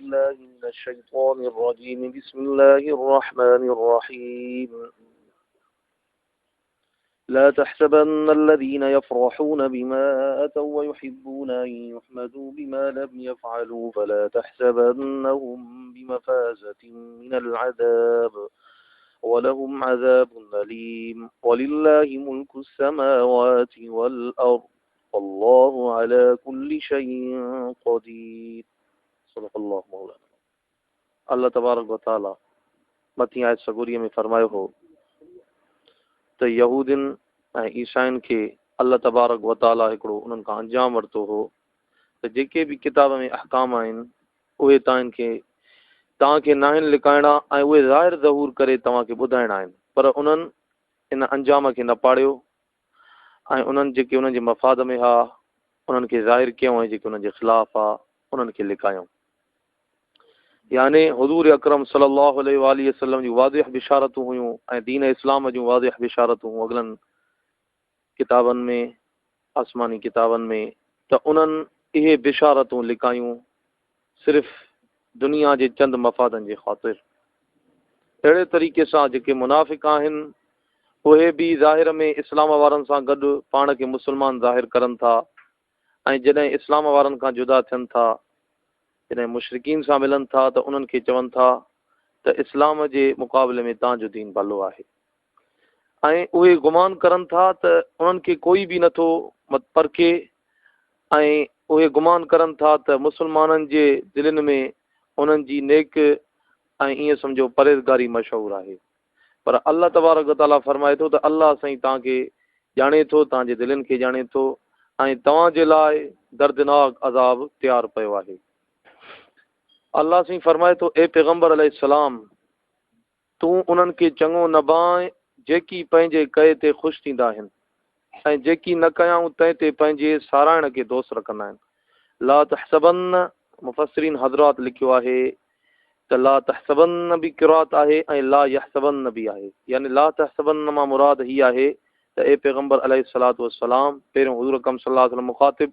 بالله من الشيطان الرجيم بسم الله الرحمن الرحيم لا تحسبن الذين يفرحون بما أتوا ويحبون أن يحمدوا بما لم يفعلوا فلا تحسبنهم بمفازة من العذاب ولهم عذاب أليم ولله ملك السماوات والأرض والله على كل شيء قدير صدق الله مولانا الله تبارڪ وتعاليٰ مٿين آيت سڳوريء ۾ فرمايو هو ته يهودين ۽ عيسائين کي الله تبارڪ وتعاليٰ هڪڙو انهن کان انجام ورتو هو ته جيڪي به ڪتاب ۾ احڪام آهن اهي توهان کي توهان کي ناهن لڪائڻا ۽ اهي ظاهر ظهور ڪري توهان کي ٻڌائڻا آهن پر انهن ان انجام کي نه پاڙيو ۽ انهن جيڪي انهن جي مفاد ۾ ها انهن کي ظاهر ڪيائون ۽ جيڪي انهن جي خلاف ها انهن کي لڪايائون. يعني حضور اڪرم صلي الله عليه واٰله وسلم جون واضح بشارتون هيون ۽ دين اسلام جون واضح بشارتون هيون اڳلن ڪتابن ۾ آسماني ڪتابن ۾ ته انهن اهي بشارتون لڪايون صرف دنيا جي چند مفادن جي خاطر. اهڙي طريقي سان جيڪي منافق آهن اهي به ظاهر ۾ اسلام وارن سان گڏ پاڻ کي مسلمان ظاهر ڪرن ٿا ۽ جڏهن اسلام وارن کان جدا ٿين ٿا جڏهن مشرڪين سان ملن ٿا ته انهن کي چون ٿا ته اسلام جي مقابلي ۾ توهان جو دين ڀلو آهي ۽ اهي گمان ڪرن ٿا ته انهن کي ڪوئي به نٿو پرکي ۽ اهي گمان ڪرن ٿا ته مسلمانن جي دلين ۾ انهن جي نيڪ ۽ ائين سمجهو پرهيزگاري مشهور آهي پر الله تبارڪ وتعاليٰ فرمائي ٿو ته الله سائين توهان کي ڄاڻي ٿو توهان جي دلين کي ڄاڻي ٿو ۽ توهان جي لاء دردناڪ عذاب تيار پيو آهي. الله سائين فرمائي ٿو اي پيغمبر عليه السلام! تون انهن کي چڱو نه ڀانء، جيڪي پنهنجي ڪئي تي خوش ٿيندا آهن، ۽ جيڪي نه ڪيائون تنهن تي پنهنجي ساراهڻ کي دوست رکندا آهن. لا تحسبن، مفسرين حضرات لکيو آهي ته لا تحسبن به قرات آهي ۽ لا يحسبن به آهي، يعني لا تحسبن مان مراد هي آهي ته اي پيغمبر عليه الصلوة والسلام، پهريون حضور اڪرم صلي الله عليه وسلم مخاطب،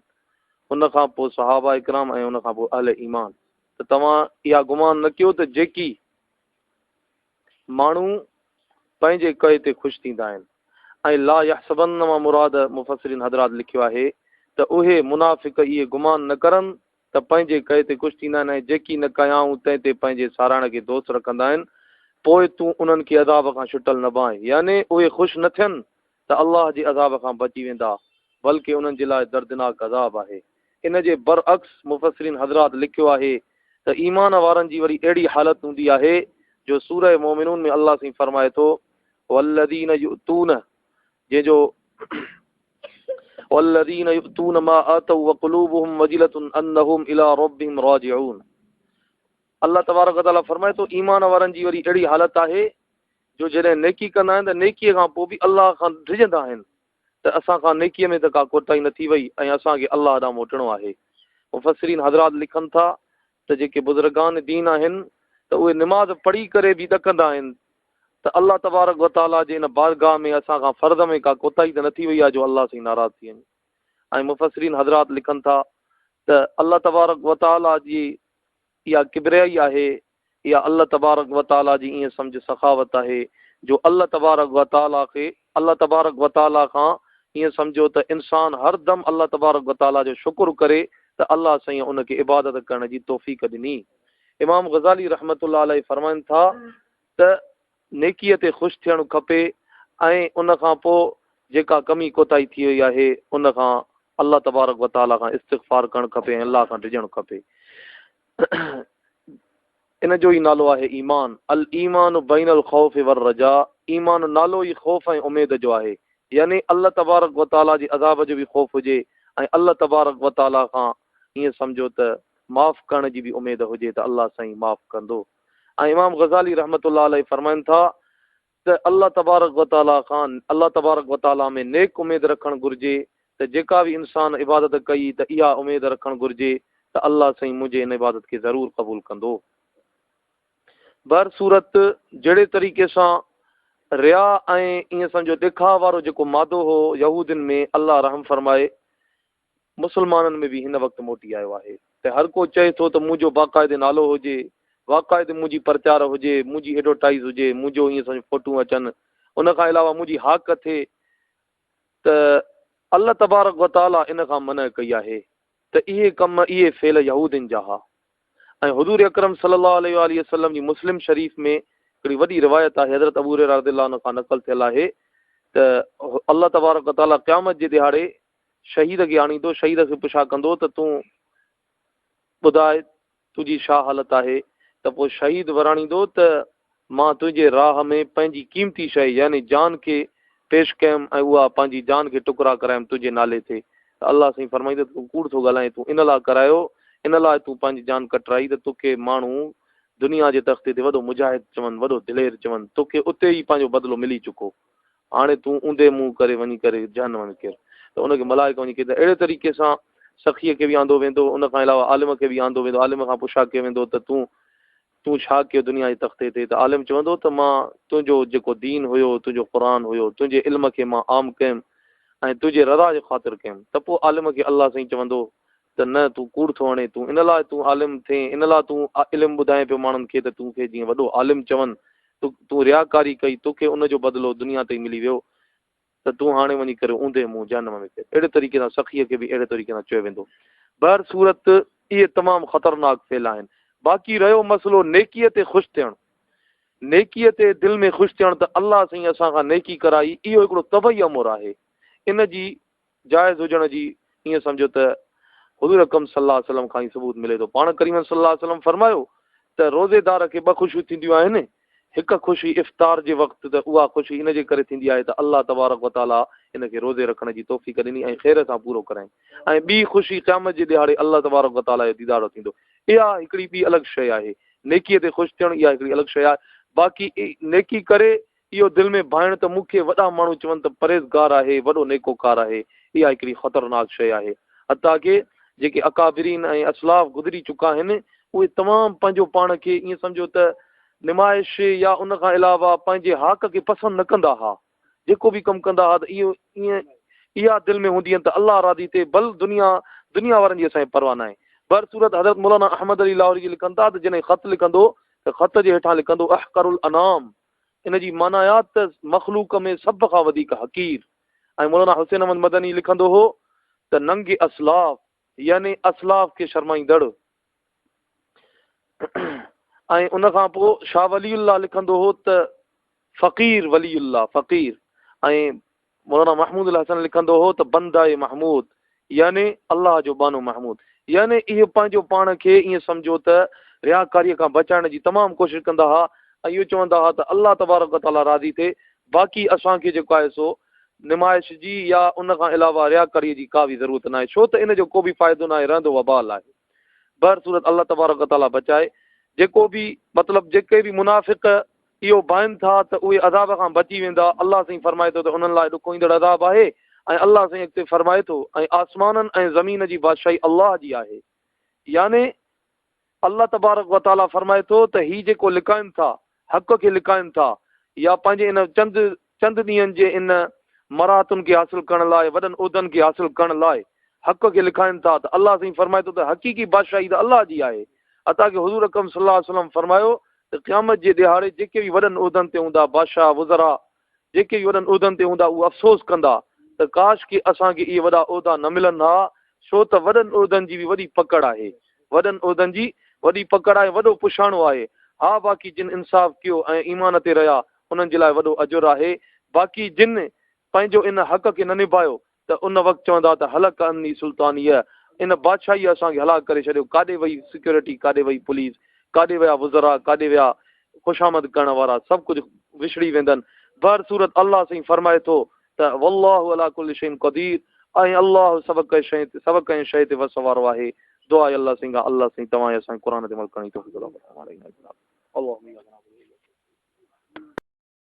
ان کان پوء صحابه ڪرام ۽ ان کان پوء اهل ايمان، ته توهان اها گمان نه ڪيو ته جيڪي ماڻهو پنهنجي ڪئي تي خوش ٿيندا آهن ۽ لا يحسبن مان مراد مفسرين حضرات لکيو آهي ته اهي منافق اهي گمان نه ڪرن ته پنهنجي ڪئي تي خوش ٿيندا آهن ۽ جيڪي نه ڪيائون تنهن تي پنهنجي ساراهڻ کي دوست رکندا آهن پوء تون انهن کي عذاب کان ڇٽل نه ڀانء يعني اهي خوش نه ٿين ته الله جي عذاب کان بچي ويندا بلڪه انهن جي لاء دردناڪ عذاب آهي. ان جي برعڪس مفسرين حضرات لکيو آهي ته ايمان وارن جي وري اهڙي حالت هوندي آهي جو سوره مومنون ۾ الله سائين فرمائي ٿو والذين يؤتون جنهن جو والذين يؤتون ما آتوا وقلوبهم وجلة انهم الى ربهم راجعون الله تبارڪ وتعالي فرمائي ٿو ايمان وارن جي وري اهڙي حالت آهي جو جڏهن نيڪي ڪندا آهن ته نيڪيء کان پوء به الله کان ڊڄندا آهن ته اسان کان نيڪيء ۾ ته ڪا ڪوتاهي نه ٿي وئي ۽ اسان کي الله ڏانهن موٽڻو آهي. مفسرين حضرات لکن ٿا ته جيڪي بزرگان دين آهن ته اهي نماز پڙهي ڪري به ڏڪندا آهن ته الله تبارڪ وتعاليٰ جي ان بارگاهه ۾ اسان کان فرض ۾ ڪا ڪوتاهي ته نه ٿي وئي آهي جو الله سائين ناراض ٿي وڃي ۽ مفسرين حضرات لکن ٿا ته الله تبارڪ وتعاليٰ جي اها ڪبريائي آهي اها الله تبارڪ و تعاليٰ جي ائين سمجهه سخاوت آهي جو الله تبارڪ و تعاليٰ کي الله تبارڪ و تعاليٰ کان ائين سمجهو ته انسان هر دم الله تبارڪ و تعاليٰ جو شڪر ڪري ته الله سائين ان کي عبادت ڪرڻ جي توفيق ڏني. امام غزالي رحمة الله عليه فرمائن ٿا ته نيڪيء تي خوش ٿيڻ کپي ۽ ان کان پوء جيڪا ڪمي ڪوتاهي ٿي وئي آهي ان کان الله تبارڪ و تعاليٰ کان استغفار ڪرڻ کپي ۽ الله کان ڊڄڻ کپي. ان جو ئي نالو آهي ايمان، الايمان بين الخوف والرجاء، ايمان نالو ئي خوف ۽ اميد جو آهي، يعني الله تبارڪ و تعاليٰ جي عذاب جو به خوف هجي ۽ الله تبارڪ و تعاليٰ کان ائين سمجهو ته معاف ڪرڻ جي به اميد هجي ته الله سائين معاف ڪندو ۽ امام غزالي رحمة الله عليه فرمائن ٿا ته الله تبارڪ و تعاليٰ کان الله تبارڪ و تعاليٰ ۾ نيڪ اميد رکڻ گهرجي ته جيڪا به انسان عبادت ڪئي ته اها اميد رکڻ گهرجي ته الله سائين منهنجي ان عبادت کي ضرور قبول ڪندو. بهرصورت جهڙي طريقي سان رياء ۽ ائين سمجهو ڏيکاء وارو جيڪو مادو هو يهودين ۾ الله رحم فرمائي مسلمانن ۾ به هن وقت موٽي آيو آهي. ته هر ڪو چئي ٿو ته منهنجو باقاعدي نالو هجي، باقاعدي منهنجي پرچار هجي، منهنجي ايڊورٽائيز هجي، منهنجو ائين سمجهه فوٽون اچن، ان کان علاوه منهنجي هاڪ ٿئي ته الله تبارڪ و تعاليٰ ان کان منع ڪئي آهي ته اهي ڪم اهي فعل يهودين جا ها ۽ حضور اڪرم صلي الله عليه واٰله وسلم جي مسلم شريف ۾ هڪڙي وڏي روايت آهي حضرت ابو هريره رضي الله عنه کان نقل ٿيل آهي ته الله تبارڪ و تعاليٰ قيامت جي ڏهاڙي شهيد کي آڻيندو، شهيد کي پڇا ڪندو ته تون ٻڌاء تنهنجي ڇا حالت آهي؟ ته پوء شهيد وراڻيندو ته مان تنهنجي راهه ۾ پنهنجي قيمتي شيء يعني جان کي پيش ڪيم ۽ اها پنهنجي جان کي ٽڪرا ڪرايم تنهنجي نالي تي ته الله سائين فرمائيندو ته تون ڪوڙ ٿو ڳالهائين تون ان لاء ڪرايو ان لاء تون پنهنجي جان ڪٽرائي ته توکي ماڻهو دنيا جي تختي تي وڏو مجاهد چون وڏو دلير چون توکي اتي ئي پنهنجو بدلو ملي چڪو. هاڻي تون اونڌي منهن ڪري وڃي ڪري جهنم ۾ ڪر ته ان کي ملائڪ وڃي ڪيندا. اهڙي طريقي سان سخيء کي به آندو ويندو، ان کان علاوه عالم کي به آندو ويندو، عالم کان پڇا ڪيو ويندو ته تون تون ڇا ڪيو دنيا جي تختي تي ته عالم چوندو ته مان تنهنجو جيڪو دين هيو، تنهنجو قرآن هيو، تنهنجي علم کي مان عام ڪيم ۽ تنهنجي رضا جي خاطر ڪيم ته پوء عالم کي الله سائين چوندو ته نه تون ڪوڙ ٿو هڻين، تون ان لاء تون عالم ٿئين، ان لاء تون علم ٻڌائين پيو ماڻهن کي ته تون کي جيئن وڏو عالم چون، تون رياڪاري ڪئي، توکي ان جو بدلو دنيا تي ئي ملي ويو ته تون هاڻي وڃي ڪري اونڌي منهن جهنم ۾ ڪر. اهڙي طريقي سان سخيء کي به اهڙي طريقي سان چيو ويندو. بهر صورت اهي تمام خطرناڪ فعل آهن. باقي رهيو مسئلو نيڪيء تي خوش ٿيڻ. نيڪيء تي دل ۾ خوش ٿيڻ ته الله سائين اسان کان نيڪي ڪرائي اهو هڪڙو طبعي امر آهي. ان جي جائز هجڻ جي ائين سمجهو ته حضور اڪرم صلي الله عليه وسلم کان ئي ثبوت ملي ٿو. پاڻ ڪريم صلي الله عليه وسلم فرمايو ته روزيدار کي ٻه خوشيون ٿينديون آهن، هڪ خوشي افطار جي وقت ته اها خوشي ان جي ڪري ٿيندي آهي ته الله تبارڪ و تعاليٰ ان کي روزي رکڻ جي توفيق ڏني ۽ خير سان پورو ڪرايائين ۽ ٻي خوشي قيامت جي ڏهاڙي الله تبارڪ و تعاليٰ جو ديدار ٿيندو. اها هڪڙي ٻي الڳ شيء آهي. نيڪيء تي خوش ٿيڻ اها هڪڙي الڳ شيء آهي. باقي نيڪي ڪري اهو دل ۾ ڀانئڻ ته مون کي وڏا ماڻهو چون ته پرهيزگار آهي، وڏو نيڪوڪار آهي، اها هڪڙي خطرناڪ شيء آهي. حتيٰ ڪه جيڪي اڪابرين ۽ اسلاف گذري چڪا آهن، اهي تمام پنهنجو پاڻ کي ائين سمجهو ته نمائش يا ان کان علاوه پنهنجي هاڪ کي پسند نه ڪندا ها. جيڪو به ڪم ڪندا ها ته اهو ائين اها دل ۾ هوندي هين ته الله راضي ٿئي، بل دنيا دنيا وارن جي اسان کي پرواهه ناهي. بهرصورت حضرت مولانا احمد علي لاهوري جي لکن ٿا ته جڏهن خط لکندو ته خط جي هيٺان لکندو احقر الانام ان جي معنيٰ آ ته مخلوق ۾ سڀ کان وڌيڪ حقير ۽ مولانا حسين احمد مدني لکندو هو ته ننگ اسلاف يعني اسلاف کي شرمائيندڙ ۽ ان کان پوء شاهه ولي الله لکندو هو ته فقير ولي الله فقير ۽ مولانا محمود الحسن لکندو هو ته بنده محمود يعني الله جو ٻانهو محمود يعني اهي پنهنجو پاڻ کي ائين سمجهو ته رياڪاريء کان بچائڻ جي تمام ڪوشش ڪندا ها ۽ اهو چوندا ها ته الله تبارڪ و تعاليٰ راضي ٿئي باقي اسان کي جيڪو آهي سو نمائش جي يا ان کان علاوه رياڪاريء جي ڪا به ضرورت ناهي ڇو ته ان جو ڪو به فائدو ناهي رهندو وبال آهي بهرصورت الله تبارڪ و تعاليٰ بچائي جيڪو به مطلب جيڪي به منافق اهو ڀائين ٿا ته اهي عذاب کان بچي ويندا، الله سائين فرمائي ٿو ته انهن لاء ڏکوئيندڙ عذاب آهي ۽ الله سائين اڳتي فرمائي ٿو ۽ آسمانن ۽ زمين جي بادشاهي الله جي آهي يعني الله تبارڪ و تعالي فرمائي ٿو ته هي جيڪو لڪائن ٿا حق کي لڪائن ٿا يا پنهنجي ان چند چند ڏينهن جي ان مراعتن کي حاصل ڪرڻ لاء وڏن عهدن کي حاصل ڪرڻ لاء حق کي لکائن ٿا ته الله سائين فرمائي ٿو ته حقيقي بادشاهي ته الله جي آهي حتيٰ ڪه حضور اڪرم صلي الله عليه وسلم فرمايو ته قيامت جي ڏهاڙي جيڪي به وڏن عهدن تي هوندا، بادشاهه، وزراء، جيڪي به وڏن عهدن تي هوندا اهي افسوس ڪندا ته ڪاش ڪي اسان کي اهي وڏا عهدا نه ملن ها، ڇو ته وڏن عهدن جي به وڏي پڪڙ آهي، وڏن عهدن جي وڏي پڪڙ آهي، وڏو پڇاڻو آهي. ها باقي جن انصاف ڪيو ۽ ايمان تي رهيا انهن جي لاء وڏو اجر آهي، باقي جن پنهنجو ان حق کي نه نڀايو ته ان وقت چوندا ته هلڪ عني سلطانيه، ان بادشاهيء اسان کي هلاڪ ڪري ڇڏيو، ڪاڏي وئي سيڪيورٽي، ڪاڏي وئي پوليس، ڪاڏي ويا وزراء، ڪاڏي ويا خوشامد ڪرڻ وارا، سڀ ڪجهه وڇڙي ويندن. بهرصورت الله سائين فرمائي ٿو ته والله علي ڪل شيء قدير ۽ الله سڀ ڪنهن شيء تي وس وارو آهي. دعا آهي الله سائين کان الله سائين توهان ۽ اسان کي قرآن تي عمل ڪرڻ جي توفيق عطا فرمائي. اللهم